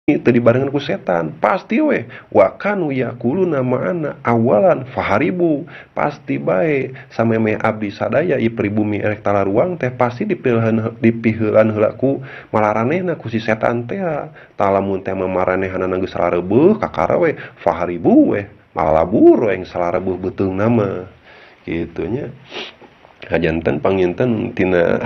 Teu dibarengan ku setan pasti we. Wa kanu yakuluna ma'ana awalan faharibu, pasti bae samemeh abdi sadaya ieu pribumi erek talaruang teh pasti dipiheulan heula ku malaranehna ku si setan teh. Tah lamun teh mamarenehanana geus rareubeuh kakara we faharibu we, malalabur we salareubeuh beuteungna mah kitu nya. Hajanten panginten tina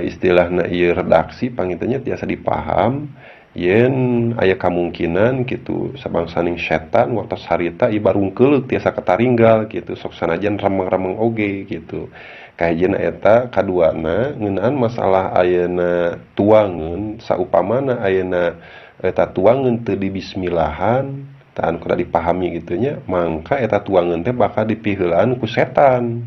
istilahna ieu redaksi pangintennya tiasa dipaham yen aya kamungkinan gitu sabangsaning setan waktu harita ieu barungkeuleuk tiasa kataringgal gitu, sok sanajan remeng-remeng oge gitu. Kahijina eta, kaduana ngeunaan masalah ayeuna tuangeun, saupamana ayeuna eta tuangeun teu dibismillahan, tah anu kudu dipahami gitu nya, mangka eta tuangeun teh bakal dipiheulaan ku setan.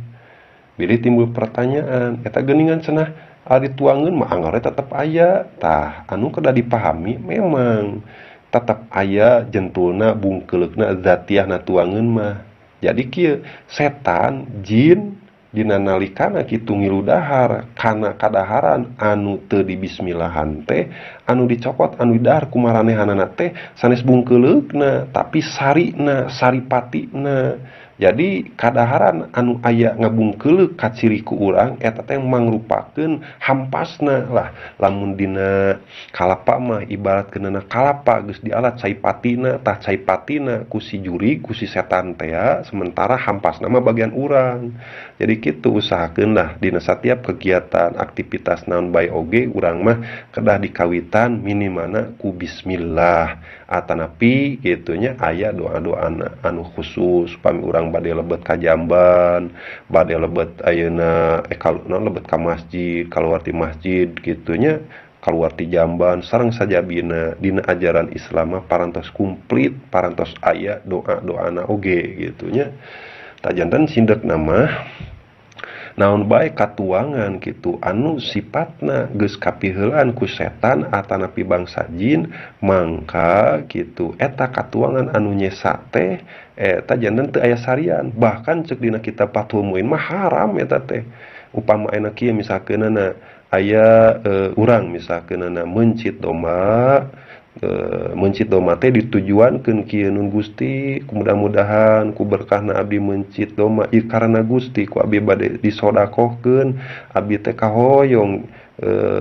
Bilih timbul pertanyaan, eta geuningan cenah ari tuangeun mah anggar tetep aya. Tah anu kedah dipahami memang tetep aya jentulna, bungkeuleukna, zatiahna tuangeun mah. Jadi kieu, setan jin dina nalikana kitu ngilu dahar kana kadaharan anu teu dibismillahan teh, anu dicokot anu didahar ku maranehanana teh sanes bungkeuleukna tapi sarina, saripatina. Jadi kadaharan anu aya ngabungkeuleuk kaciri ku urang eta teh mangrupakeun hampasna lah. Lamun dina kalapa mah ibaratkeunana kalapa geus dialat cai patina, tah cai patina ku si jurig, ku si setan teh, sementara hampasna mah bagian urang. Jadi kitu, usahakeun lah dina satiap kegiatan aktivitas naon bae oge urang mah kedah dikawitan minimana ku bismillah atanapi kitu nya aya doa-doana anu khusus pami urang bade lebet ka jamban, bade lebet ayeuna naon lebet ka masjid, kaluar ti masjid kitu nya, kaluar ti jamban sareng sajabina. Dina ajaran Islam mah parantos komplit, parantos aya doa-doana oge gitu nya. Tah janten sindekna mah naon bae katuangan kitu anu sifatna geus kapiheulaan ku setan atanapi bangsa jin, mangka kitu eta katuangan anu nyesa teh eta janten teu aya sarian. Bahkan ceuk dina kitab Fathul Muin mah haram eta teh. Upama ayeuna kieu misalkeunana aya urang misalkeunana meuncit domba, meuncit domba teh ditujuankeun kieu, "Nun Gusti, mudah-mudahan ku berkahna abdi meuncit domba ieu karena Gusti ku abdi bade disodakohkeun, abdi teh kahoyong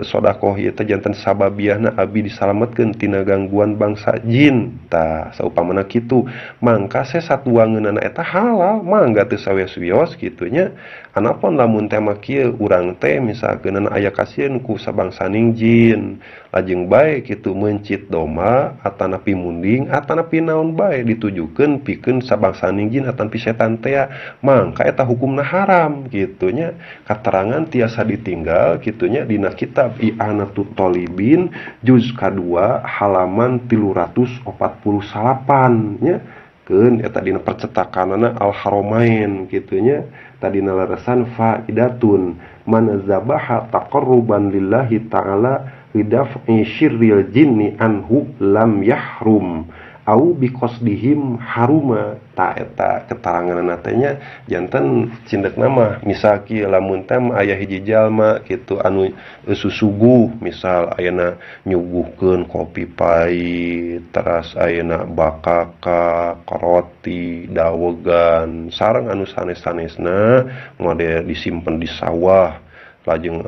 sodakoh ieu teh janten sababiahna abdi disalametkeun tina gangguan bangsa jin." Tah saupamana kitu mangka sesa tuangeunana eta halal, mangga teu sawios-wios kitu nya. Anapun lamun teh mah kieu, urang teh misalkeunana aya kasieun ku sabangsaning jin, lajeng bae kitu meuncit domba atanapi munding atanapi naon bae ditujukeun pikeun sabangsaning jin atanapi setan teh, mangka eta hukumna haram kitu nya. Katerangan tiasa ditinggal kitu nya dina kitab I'anatut Thalibin juz kadua halaman 349 nya, keun eta dina percetakanana Al Haramain kitu nya. Tadina leresan faidatun man zabaha taqarruban lillahi ta'ala lidaf'i syirril jinni anhu lam yahrum au biqasdihim haruma. Ta eta keteranganna teh nya. Janten cindekna mah misal kieu, lamun teh aya hiji jalma kitu anu susuguh, misal ayeuna nyuguhkeun kopi pahit, teras ayeuna bakaka, roti, dawegan sareng anu sanes-sanesna, mode disimpen di sawah, lajeng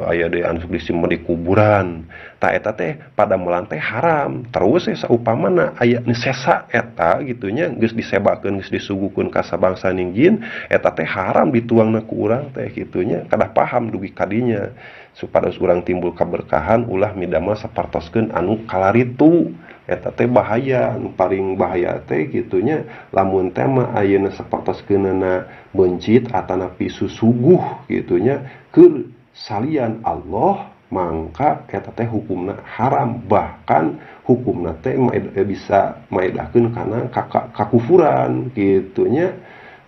aya deui anu disimpen di kuburan, tah eta teh padamelan teh haram. Terus saupamana aya nu sesa eta gitu nya, geus disebakeun, geus disuguhkeun ka sabangsaning jin, eta teh haram dituangna ku urang teh kitu nya. Kedah paham dugi kadinya supados urang timbul kaberkahan, ulah midamel sapartoskeun anu kalaritu, eta teh bahaya. Anu paling bahaya teh kitu nya, lamun teh mah ayeuna sapartoskeunana meuncit atanapi susuguh kitu nya keur salian Allah, mangka eta teh hukumna haram, bahkan hukumna teh bisa maedahkeun kana kakufuran kitu nya.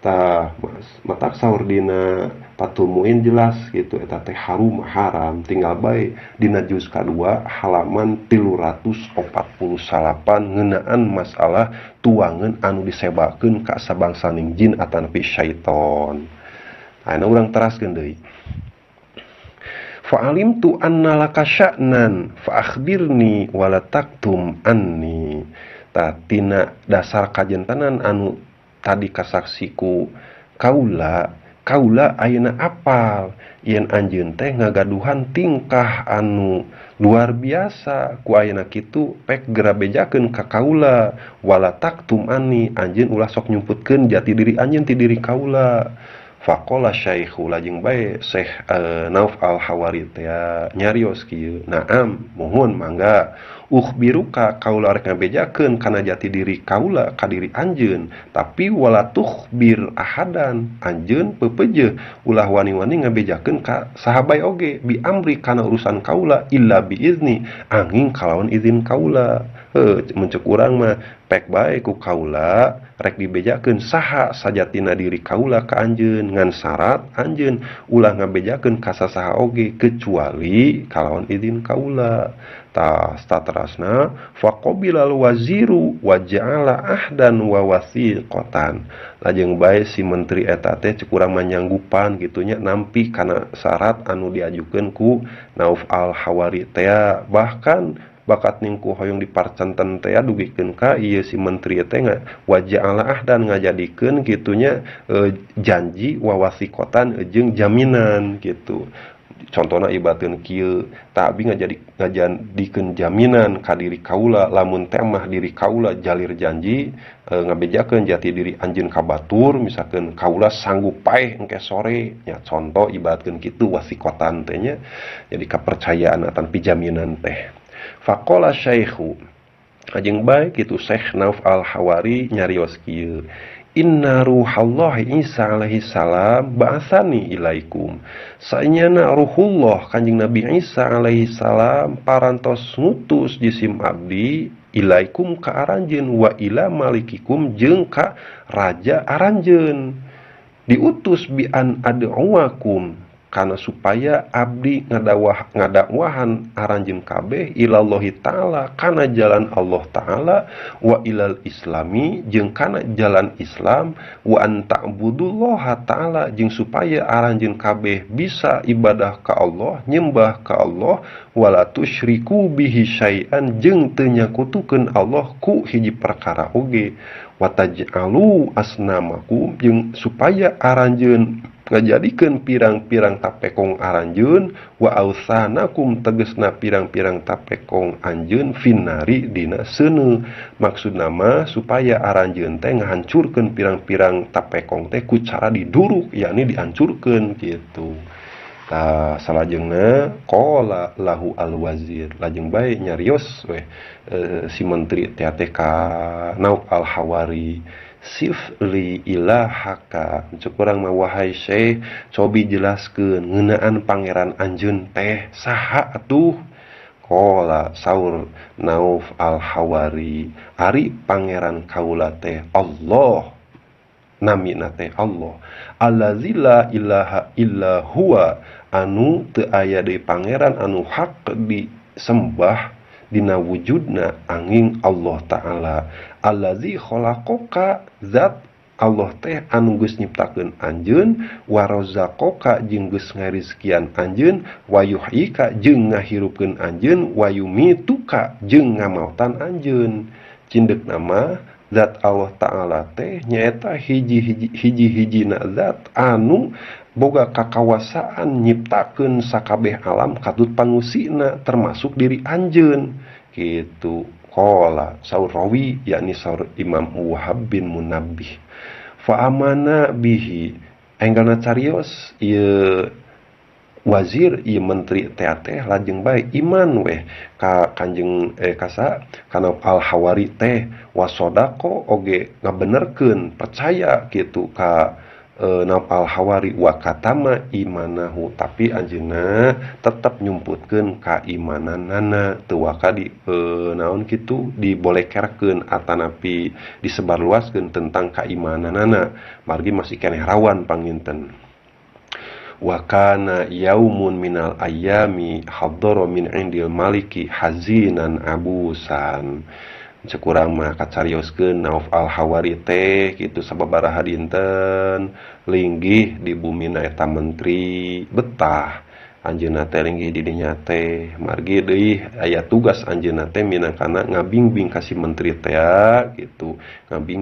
Tah matak saur dina Fathul Muin jelas gitu eta teh harum, haram. Tinggal bae dina juz kadua halaman 349 ngeunaan masalah tuangeun anu disebakeun ka sabangsaning jin atanapi syaiton. Ayeuna urang teraskeun deui. Fa'alimtu anna laka sya'nan fa akhbirni wala taktum anni. Ta tina dasar kajentanan anu tadi kasaksiku kaula, kaula ayeuna apal yen anjeun teh ngagaduhan tingkah anu luar biasa ku ayeuna kitu pek gera bejakeun ka kaula wala taktum anni, anjeun ulah sok nyumputkeun jati diri anjeun ti diri kaula. Faqala syaikhu lajeng bae Syekh Nauf Al-Hawari teh nyarios kieu, naam muhun mangga ukhbiruka kaula rek ngabejakeun kana jati diri kaula ka diri anjeun, tapi wala tukhbir ahadan, anjeun peupeujeuh ulah wani-wani ngabejakeun ka sahabai oge bi amri kana urusan kaula illa bi izni, angin kalawan izin kaula. Heuh mun ceuk urang mah pek bae ku kaula rek dibejakeun saha sajatina diri kaula ka anjeun, ngan syarat anjeun ulah ngabejakeun ka sasaha oge kecuali kalawan izin kaula. Tah saterasna faqabilal waziru wa ja'ala ahdan wa wasiqatan. Lajeng bae si menteri eta teh ceuk urang mah nyanggupan kitu nya nampi kana syarat anu diajukeun ku Nauf Al-Hawari teh, bahkan bakat ningku hoyong diparcenten teh dugikeun ka ieu si menteri teh wa ja'ala ahdan ngajadikeun kitunya janji wa wasiqatan jeung jaminan gitu. Contohna ibateun kieu, tah abi ngajadikeun jaminan ka diri kaula lamun teh mah diri kaula jalir janji ngabejakeun jati diri anjeun ka batur, misalkeun kaula sanggup paeh engke sore nya, contoh ibaratkeun kitu wasiqatan teh nya, jadi kapercayaan ataupun jaminan teh. Faqala syaikhu ajeng bae kitu Syekh Nauf Al-Hawari nyarios kieu, inna ruhallahi Isa alaihi salam ba'atsani ilaikum. Saenyana ruhullah Kanjeng Nabi Isa alaihi salam parantos ngutus jisim abdi ilaikum ka aranjeun wa ila malikikum jeung ka raja aranjeun. Diutus bi an ad'uakum kana supaya abdi ngadakwahan aranjeun kabeh ilallahi ta'ala kana jalan Allah ta'ala wa ilal islami jeung kana jalan Islam wa an ta'budullaha ta'ala jeung supaya aranjeun kabeh bisa ibadah ka Allah, nyembah ka Allah, wala tusyriku bihi syai'an jeung teu nyakutukeun Allah ku hiji perkara oge, wa taj'alu asnamakum jeung supaya aranjeun ngajadikeun pirang-pirang tapekong aranjeun wa ausanakum tegesna pirang-pirang tapekong anjeun finari dina seuneu. Maksudna mah supaya aranjeun teh ngahancurkeun pirang-pirang tapekong teh ku cara diduruk, yakni dihancurkeun gitu. Tah salajengna qala lahu al-wazir lajeng bae nyarios weh si menteri teh ka Nauf Al-Hawari, sif li ilahaka, cek urang mah wahai syekh cobi jelaskeun ngeunaan pangeran anjeun teh saha atuh. Qala saur Nauf Al-Hawari, ari pangeran kaula teh Allah, namina teh Allah, allazi la ilaha illa huwa, anu teu aya deui pangeran anu hak disembah dina wujudna angin Allah Ta'ala, allazi khalaqaka, zat Allah teh anu geus nyiptakeun anjeun, wa razaqaka jeung geus ngarizkian anjeun, wa yuhyika jeung ngahirupkeun anjeun, wa yumituka jeung ngamautan anjeun. Cindek nama zat Allah Ta'ala teh nyaeta hiji-hijina zat anu boga kakawasaan nyiptakeun sakabeh alam katut pangusina termasuk diri anjeun gitu. Qala saur rawi yakni saur Imam Wahab bin Munabbih, fa amana bihi, enggalna carios ieu wazir ieu menteri teh teh lajeng bae iman weh ka kanjeng kasa kana Al-Hawari teh, wasodako oge ngabenerkeun percaya gitu ka Nauf Al-Hawari, wa katama imanahu, tapi anjeunna tetep nyumputkeun kaimananana teu waka di naon kitu dibolekerkeun atanapi disebarluaskeun tentang kaimananana, margi masih keneh rawan panginten. Wa kana yaumun minal ayyami hadara min indil maliki hazinan abusan. Cek urang mah kacarioskeun Nauf Al-Hawari teh kitu sababaraha dinten linggih di bumina eta menteri betah Anjeunna teh linggih di dinya teh margi deui aya tugas anjeunna teh minangkana ngabingbing ka si menteri teh gitu, ngabingbing.